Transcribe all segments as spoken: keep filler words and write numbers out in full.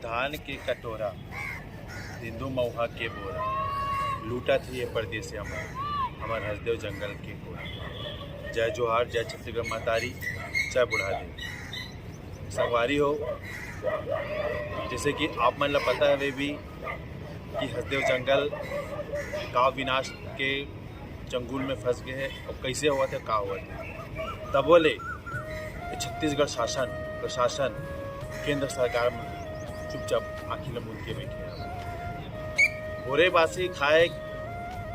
धान के कटोरा, हिंदू मऊहा के बोरा, लूटत हे ये परदेसिया मन, हमर हसदेव जंगल के कोरा। जय जोहार, जय छत्तीसगढ़ महतारी, जय बुढ़ादेव। संगवारी हो, जैसे कि आप मन ला पता हवे भी कि हसदेव जंगल का विनाश के चंगुल में फंस गए हे और कैसे होवत हे, का होवत हे, तबो ले ये छत्तीसगढ़ शासन, प्रशासन, केंद्र सरकार में चुपचाप आँखी ला मूंद के बैठे हे। बोरे बासी खाए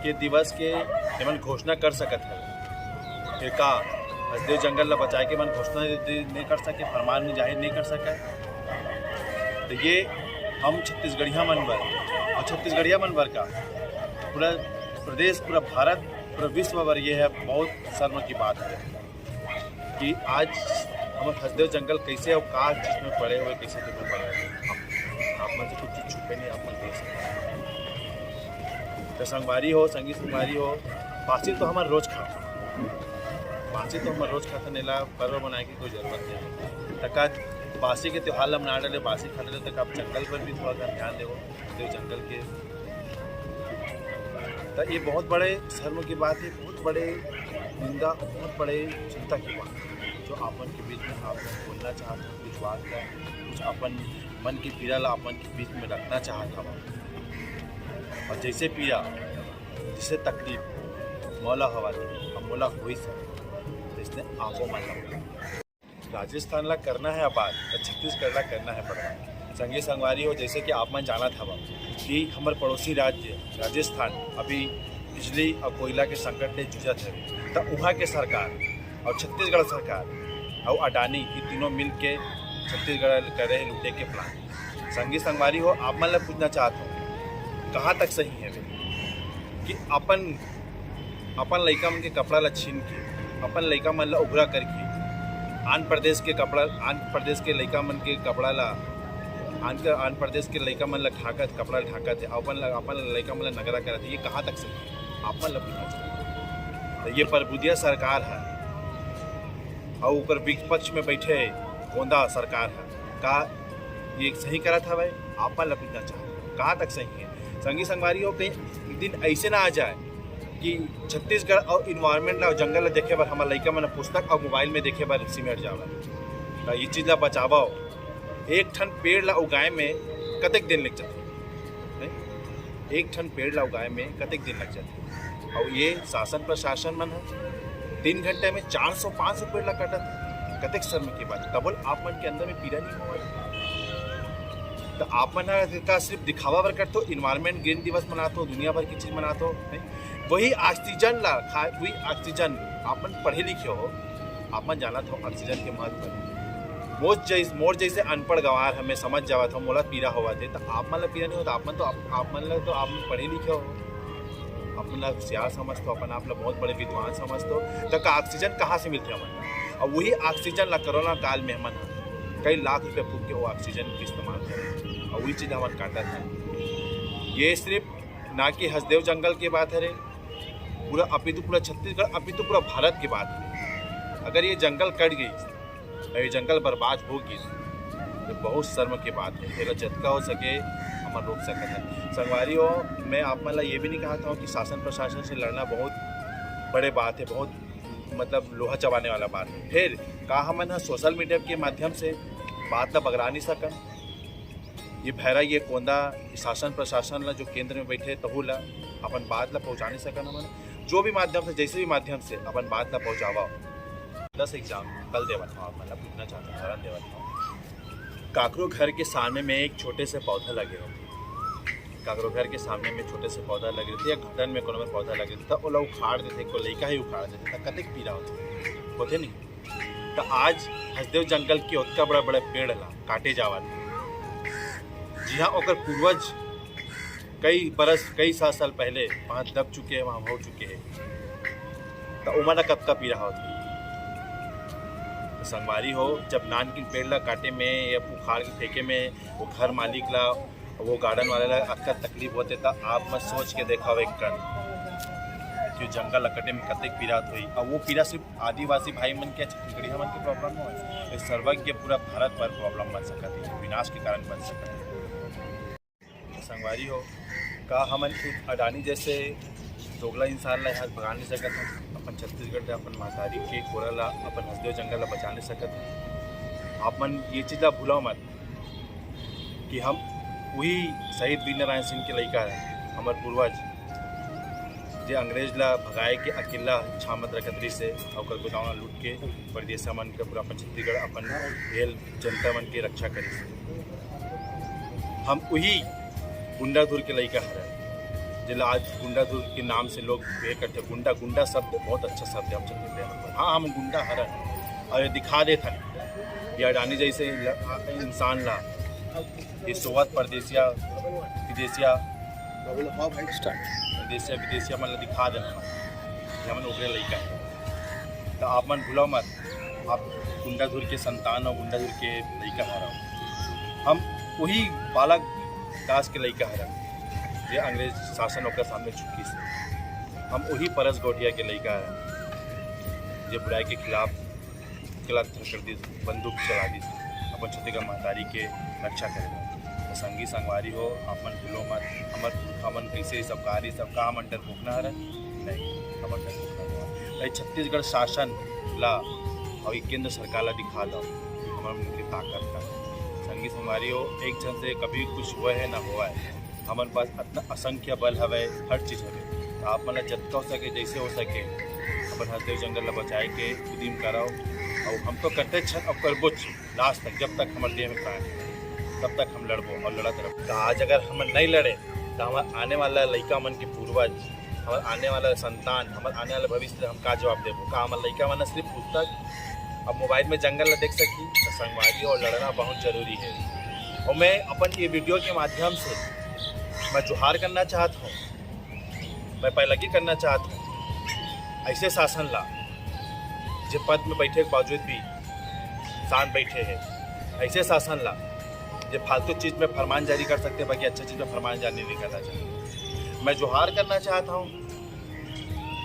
के दिवस के एमन घोषणा कर सकत हे, फिर का हसदेव जंगल ला बचाए के एमन घोषणा दे-, दे-, नहीं कर सके, फरमान में जाहिर नहीं कर सके? तो ये हम छत्तीसगढ़िया मन बर और छत्तीसगढ़िया मन बर का पूरा प्रदेश, पूरा भारत, पूरा विश्व बर ये है बहुत शर्म की बात है कि आज हमर हसदेव जंगल कैसे और का चीज में पड़े हुए, कैसे चीज में पड़े हुए। आप, आप मन से कुछ चीज छुपे नहीं, आप मन देख सकते हैं। तो संगवारी हो, संगी संगवारी हो, बासी तो हमर रोज खाता, बासी तो हमर रोज खाता, नेला पर्व मनाए के कोई जरूरत नहीं है। तका बासी के त्योहार ला मना डाले, बासी खा डाले, तक आप जंगल पर भी थोड़ा सा ध्यान देवो, हसदेव जंगल के। तो ये बहुत बड़े शर्म की बात है, बहुत बड़े निंदा, बहुत बड़े चिंता की बात है, जो आप मन के बीच में आप मन बोलना चाहते हो, कुछ बात का, कुछ अपन मन की पीड़ा ला अपन के बीच में रखना चाहत हवा। और जैसे पीड़ा, जैसे तकलीफ मोला हवा थी, अब मोला होई सके, तो इसने आपो मन ला राजस्थान ला करना है आबाद, तो छत्तीसगढ़ ला करना है बर्बाद। संगी संगवारी हो, जैसे कि आप मन जानत हवा कि हमर पड़ोसी राज्य राजस्थान अभी बिजली और कोयला के संकट ले जूझत है, तो उहाँ के सरकार और छत्तीसगढ़ सरकार और अडानी, ये तीनों मिल के छत्तीसगढ़ करे हे लूटे के प्लान। संगी संगवारी हो, आप मन ला पूछना चाहत हूँ, कहाँ तक सही है वे कि अपन, अपन लइका मन के कपड़ा ला छीन के, अपन लइका मन ला उघरा करके आन प्रदेश के कपड़ा, आन प्रदेश के लइका मन के कपड़ा ला, आन के, आन प्रदेश के लइका मन ला ढाकत, कपड़ा ला ढाकत है, अपन ला, अपन लइका मन ला नंगरा करत है, ये कहाँ तक सही है? आप मन ला पूछना चाहिए। तो ये परबुदिया सरकार है और ओकर विपक्ष में बैठे गोंदा सरकार है, का ये सही करत हवय? आप मन ला पूछना चाहत हूँ, कहाँ तक सही है? संगी संगवारी हो, कहीं एक दिन ऐसे ना आ जाए कि छत्तीसगढ़ और इन्वायरमेंट ला, जंगल ला देखे बर हमर लइका मन पुस्तक और मोबाइल में देखे बर सिमट जावे। तो ये चीज ला बचावो। एक ठन पेड़ ला उगाए में कतेक दिन लग जाथे, नहीं? एक ठन पेड़ ला उगाए में कतेक दिन लग जाथे? और ये शासन प्रशासन मन है, तीन घंटे में चार सौ पाँच सौ पेड़ ला काटत है। कतेक शर्म की बात है। तबो ले आप मन के अंदर में पीड़ा नहीं होवत? तो आप मन ह का सिर्फ दिखावा बर करथो, इन्वायरमेंट ग्रीन दिवस मनाथो, दुनिया भर की चीज मनाथो, नहीं? वही ऑक्सीजन ला खा, वही ऑक्सीजन, आप मन पढ़े लिखे हो, आप मन जानत हो ऑक्सीजन के महत्व। मोर जैस-, मोर जैसे अनपढ़ गंवार हमें समझ जावत हो, मोला पीड़ा होवत हे, तो आप मन ला पीड़ा नहीं होता। आप मन तो, आप, आप मन ला तो आप मन पढ़े लिखे हो, अपन ला होशियार समझथो, अपन आप ला बहुत बड़े विद्वान समझथो, तो का ऑक्सीजन कहाँ से मिलथे हमन ला? और वही ऑक्सीजन ला कोरोना काल में हमन ह कई लाख रुपए फूक के वो ऑक्सीजन के इस्तेमाल करे, और वही चीज हमन काटत है। ये सिर्फ ना कि हसदेव जंगल के बात हरे, पूरा अपितु पूरा छत्तीसगढ़, अपितु पूरा भारत के बात हरे। अगर ये जंगल कट गई और ये जंगल बर्बाद हो गई, तो बहुत शर्म की बात है। एला जतका हो सके हमन रोक सकत है। संगवारी हो, मैं आप मन ला ये भी नहीं कहत हूँ कि शासन प्रशासन से लड़ना बहुत बड़े बात है, बहुत मतलब लोहा चबाने वाला बात है। फिर का हमन ह सोशल मीडिया के माध्यम से बात ला बगरा नहीं सकन? ये भैरा, ये कोंदा, ये शासन प्रशासन ला जो केंद्र में बैठे, तहू ला अपन बात ला पहुँचा नहीं सकन हमन? जो भी माध्यम से, जैसे भी माध्यम से अपन बात ला पहुँचावा। दस एग्जाम कल देवत हूँ, आप मतलब पूछना चाहता हूँ, उदाहरण देवत हूँ। काकरो घर के सामने में एक छोटे से पौधा लगे हो, काकरो घर के सामने में छोटे से पौधा लगे रहते या घटन में कोनो में पौधा लगे रहते, तो ओला उखाड़ देते, को लइका ही उखाड़ देते, तो कतेक पीड़ा होते, होते नहीं? तो आज हसदेव जंगल के ओतका बड़ा बड़ा पेड़ ला काटे जावत, जिहाँ ओकर पूर्वज कई बरस, कई सौ साल पहले वहाँ दब चुके हैं, वहाँ हो चुके हैं, तो ओमन ला कतका पीड़ा होत होही। तो संगवारी हो, जब नानकिन पेड़ ला काटे में या उखाड़ के फेंके में वो घर मालिक ला, वो गार्डन वाले ला अतका तकलीफ होते, तो आप मन सोच के देखव एक कन कि जंगल ला कटे में कतेक पीड़ा होत होही। और वो पीड़ा सिर्फ आदिवासी भाई मन के, छत्तीसगढ़िया मन के प्रॉब्लम हो, ये सर्वज्ञ पूरा भारत पर प्रॉब्लम बन सकत है, विनाश के कारण बन सकत है। संगवारी हो, का हमन एक अडानी जैसे दोगला इंसान ला यहाँ भगा नहीं सकत हन? अपन छत्तीसगढ़ ला, अपन महतारी के कोरा ला, अपन हसदेव जंगल ला बचा नहीं सकत हन? आप मन ये चीज ला भूलव मत कि हम वही शहीद वीर नारायण सिंह के लइका हन, हमर पूर्वज, जे अंग्रेज ला भगाए के अकेला छामत रखत रहिस हे, ओकर गोदाम ला लूट के परदेसिया मन के पूरा अपन छत्तीसगढ़, अपन भेल जनता मन के रक्षा करिस हे। हम वही गुंडाधुर के लइका हरन, जेला आज गुंडाधुर के नाम से लोग ये करथे। गुंडा, गुंडा शब्द बहुत अच्छा शब्द है हम छत्तीसगढ़ में। हाँ, हम गुंडा हरन और ये दिखा देथन ये अडानी जैसे ल-, इंसान ला, ये सोवत परदेसिया, विदेसिया, परदेसिया, विदेसिया मन ला दिखा देना कि हमन ओकरे लइका हन। तो आप मन भूलव मत, आप गुंडाधुर के संतान और गुंडाधुर के लइका हरव। हम वही बालक दास के लइका हरन, जे अंग्रेज शासन ओकर सामने झुकिस। हम वही परस गौंडिया के लइका हरन, जे बुराई के खिलाफ गला धर कर दिस, बंदूक चला दिस, अपन छत्तीसगढ़ महतारी के रक्षा करे बर। तो संगी संगवारी हो, आप मन भूलो मत, हमर पुरखा मन कैसे ये सब कार्य, सब का हमन डरपोकना हरन? नहीं, हमन डरपोकना नहीं हरन। तो ये छत्तीसगढ़ शासन ला और ये केंद्र सरकार ला दिखा दो कि हमर मन के ताकत का है। संगी संगवारी हो, एक झन से कभी कुछ हुआ है ना हुआ है, हमर पास इतना असंख्य बल हवे, हर चीज हवे। तो आप मन ला जतका हो सके, जैसे हो सके, अपन हसदेव जंगल ला बचाए के उदिम कराओ। और हम तो करते छन, अब करबो च लास्ट तक, जब तक हमर देह में प्राण है, तब तक हम लड़बो और लड़त रहबो। तो आज अगर हम नहीं लड़े, तो हमर आने वाला लइका मन के पूर्वज, हमर आने वाला संतान, हमर आने वाला भविष्य ला हम का जवाब देबो? का हमर लइका मन सिर्फ पुस्तक, अब मोबाइल में जंगल ला देख सकी? तो संगवारी हो, लड़ना बहुत जरूरी है। और मैं अपन ये वीडियो के माध्यम से मैं जोहार करना चाहत हूँ, मैं पैलगी करना चाहत हूँ ऐसे शासन ला, जे पद में बैठे के बावजूद भी शांत बैठे हैं, ऐसे शासन ला, जे फालतू चीज में फरमान जारी कर सकते, बाकी अच्छा चीज में फरमान जारी नहीं करना चाहिए। मैं जोहार करना चाहता हूँ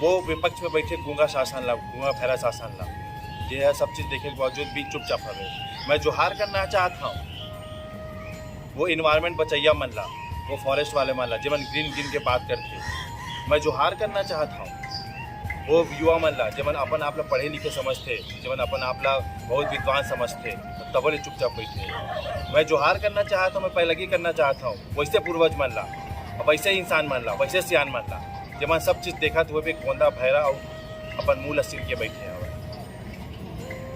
वो विपक्ष में बैठे गूंगा शासन ला, गूंगा भैरा शासन ला, जे है सब चीज देखे के बावजूद भी चुपचाप हवे। मैं जोहार करना चाहत हूँ वो एनवायरनमेंट बचैया मन ला, वो फॉरेस्ट वाले मन ला, जेमन ग्रीन ग्रीन के बात करथे। मैं जोहार करना चाहत हूँ वो युवा मन ला, जेमन अपन आप ला पढ़े लिखे समझथे, जेमन अपन आप ला बहुत विद्वान समझथे, तबो ले चुपचाप बैठे। मैं जोहार करना चाहत हूँ, मैं पैलगी करना चाहत हूँ वैसे पूर्वज मन ला, और वैसे इंसान मन ला, वैसे सियान मन ला, जेमन सब चीज देखत हुए भी गोंदा भैरा और अपन मुंह ला सील के बैठे हवे।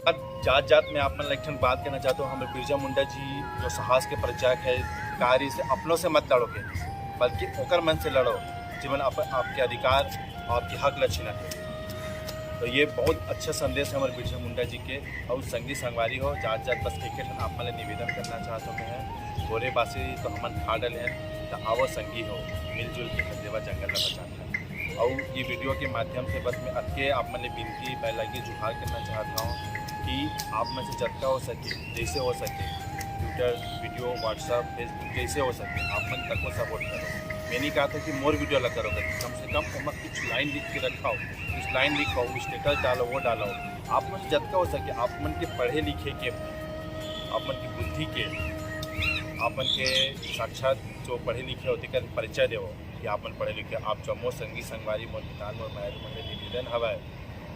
अब जात जात में आप मन ला एक ठन बात कहना चाहता हूँ, हमर बिरजा मुंडा जी जो साहस के प्रतीक है, कार्य से अपनों से मत लड़ो के, बल्कि ओकर मन से लड़ो, जेमन आप, आपके अधिकार और आपके हक ला छीनत हे। तो ये बहुत अच्छा संदेश है हमर बिरजा मुंडा जी के। और संगी संगवारी हो, जात जात बस एक ठन आप मन ले निवेदन करना चाहत हूँ मैं, भोरे बासी तो हमन खा डले हैं, तो आवो संगी हो, मिलजुल के हसदेवा जंगल ला बचाना है। और ये वीडियो के माध्यम से बस मैं अतके आप मन ले विनती, पैलगी, जोहार करना चाहत हूँ कि आप मन से जतका हो सके, जैसे हो सके, ट्विटर, वीडियो, WhatsApp, Facebook, जैसे हो सके, आप मन तको सपोर्ट करो। मैं नहीं कहा था कि मोर वीडियो ला करो करके, कम से कम ओमा कुछ लाइन लिख के रखाओ, कुछ लाइन लिखाओ, स्टेटस डालो, वो डालो। आप मन से जतका हो सके, आप मन के पढ़े लिखे के, आप मन की बुद्धि के, आप मन के साक्षात जो पढ़े लिखे हो, तेकर परिचय देवो कि आप मन पढ़े लिखे। आप जम्मो संगी संगवारी, मोर मितान, मोर भाई मन ले निवेदन हवय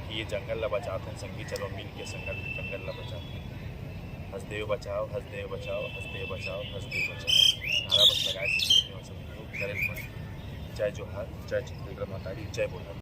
कि ये जंगल ला बचात हन संगी, चलो मिल के संगल, जंगल ला बचात हन। हसदेव बचाओ, हसदेव बचाओ, हसदेव बचाओ, हसदेव बचाओ। नारा बस लगाए से कुछ नहीं हो सकता। करे मत। जय जोहार, जय छत्तीसगढ़ महतारी, जय बोलना।